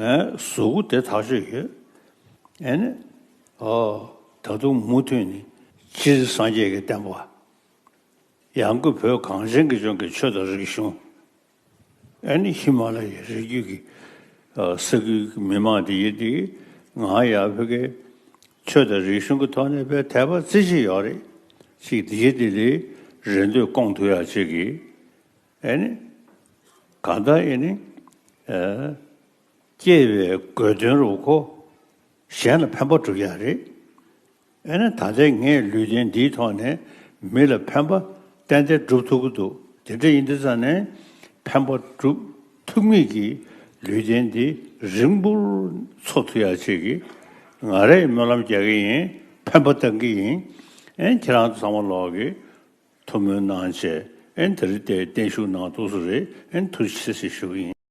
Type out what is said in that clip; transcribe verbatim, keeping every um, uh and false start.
ཨེ་གཟུགས་པོ་དེ་ཐག་ཆོད་ཡོད། ཨེ་ནི། ཨོ། ད་དུང་མུ་མཐུད་ནས་སྤྱིར་སངས་རྒྱས་ཀྱི་བསྟན་པ། ཡང་སྒོས་བོད་གངས་ཅན་གྱི་ལྗོངས་ཀྱི་ཆོས་དང་རིག་གཞུང་། ཨེ་ནི་ཧི་མ་ལ་ཡའི་རི་རྒྱུད་ཀྱི་ཨ་ས་ཁུལ་གྱི་མི་མང་དེ་ཡིན་དེ། ང་ཡར་བོད་ཀྱི་ཆོས་དང་རིག་གཞུང་གི་ཐོག་ནས་དཔེ་དད་པ་རྩེ་གཅིག་ཡོད་རེད། ཅིག་དེ་ཡིན་དེ་ལས་རེ་འདོད་སྐོང་ཐུབ་ཡག་ཅིག་གི། ཨེ་ནི། གང་ལྟར་ཨེ་ནི། ཨ། སྐྱེ་བའི་དགོས་དོན་རུ་ཁོ། གཞན་ལ་ཕན་པ་སྒྲུབ་ཡག་རེད། ཨེ་ནི་ད་ལྟའི་ངས་ལུས་རྟེན་འདིའི་ཐོག་ནས་མི་ལ་ཕན་པ་ཏན་ཏན་སྒྲུབ་ཐུབ་ཀྱི་འདུག་དེ་འདྲ་ཡིན་དུས་ཙང་ནས་ཕན་པ་སྒྲུབ་ཐུབ་མཁན་གྱི་ལུས་རྟེན་འདི་རིང་པོར་འཚོ་ཐུབ་ཡག་ཅིག་གི་ང་རས་སྨོན་ལམ་རྒྱག་གི་ཡིན། ཕན་པ་བཏང་གི་ཡིན། ཨེ་ཁྱེད་རང་ཚོ་ཚང་མ་ལོག་གི་ཐུགས་སྨོན་གནང་བྱས། ཨེ་དེ་རིང་དེ་བརྟན་བཞུགས་གནང་ཐུབ་ས་རེད། ཨེ་ཐུགས་རྗེ་ཆེ་ཞེས་ཞུ་གི་ཡིན།